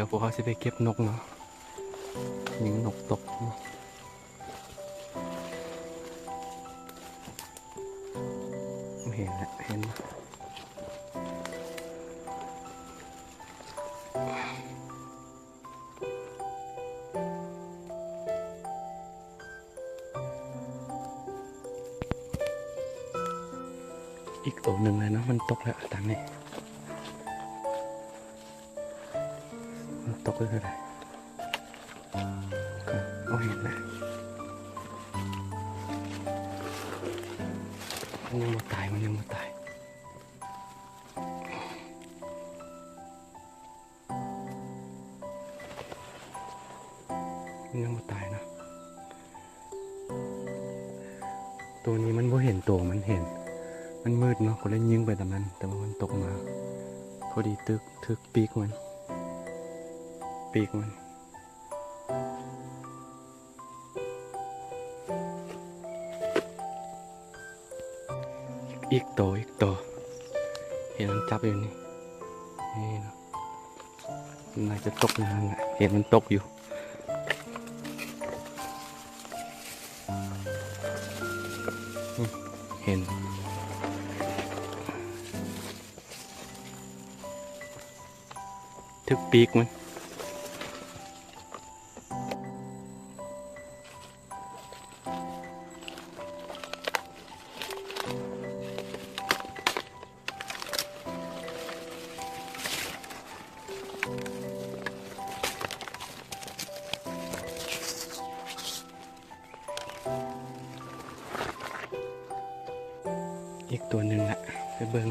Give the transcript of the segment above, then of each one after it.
ດຽວພວກເຮົາຊິໄປເກັບນົກເນາະ ຍິງນົກຕົກ. ເຫັນແລ້ວ ເຫັນແລ້ວ. ອີກໂຕໜຶ່ງແລ້ວເນາະ ມັນຕົກແລ້ວທາງນີ້ ມັນຕົກແລ້ວ. ໂອ້ ເຫັນແລ້ວ ມັນຍັງບໍ່ຕາຍ ມັນຍັງບໍ່ຕາຍ. ມັນຍັງບໍ່ຕາຍເນາະ ໂຕນີ້ມັນບໍ່ເຫັນໂຕມັນ ເຫັນມັນມືດເນາະ ກໍເລີຍຍິງໄປຕາມມັນ ແຕ່ວ່າມັນຕົກມາພໍດີຕຶກ ຖືກປີກມັນ ປີກມັນ. ອີກໂຕ ອີກໂຕ ເຫັນມັນຈັບຢູ່ນີ້ ນີ້ເນາະ ໜ້າຈະຕົກຢູ່ຫັ້ນແຫຼະ ເຫັນມັນຕົກຢູ່ ເຫັນ ຖືກປີກມັນ. ອີກຕົວໜຶ່ງລະ ໄປເບິ່ງ.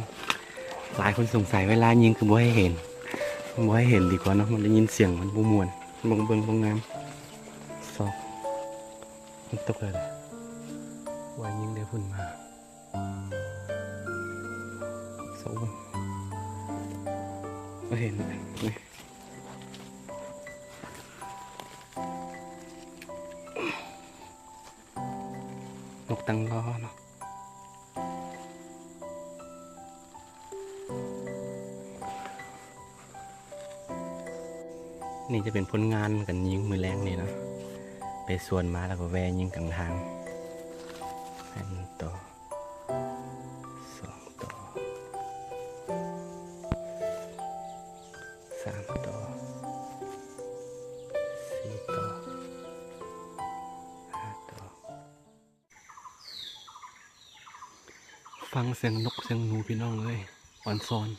ຫຼາຍຄົນສົງໄສເວລາຍິງຄືບໍ່ໃຫ້ເຫັນ ບໍ່ໃຫ້ເຫັນດີກວ່າເນາະ ມັນໄດ້ຍິນສຽງມັນບໍ່ມ່ວນ. ເບິ່ງ ເບິ່ງ ບໍ່ງາມ ຊອກ ມັນຕົກແລ້ວລະ ວ່າຍິງໄດ້ພຸ້ນມາ ຊອກເບິ່ງ ບໍ່ເຫັນລະ ນີ້ ນົກຕັ້ງລໍເນາະ. ນີ້ຈະເປັນຜົນງານການຍິງມື້ແລງນີ້ເນາະ ໄປສວນມາແລ້ວກໍແວ່ຍິງກາງທາງ ໃຫ້ມັນຕໍ່ ສອງຕໍ່ ສາມຕໍ່ ສີ່ຕໍ່ ຫ້າຕໍ່. ຟັງສຽງນົກສຽງໜູພີ່ນ້ອງເອີຍ ອອນຊອນ.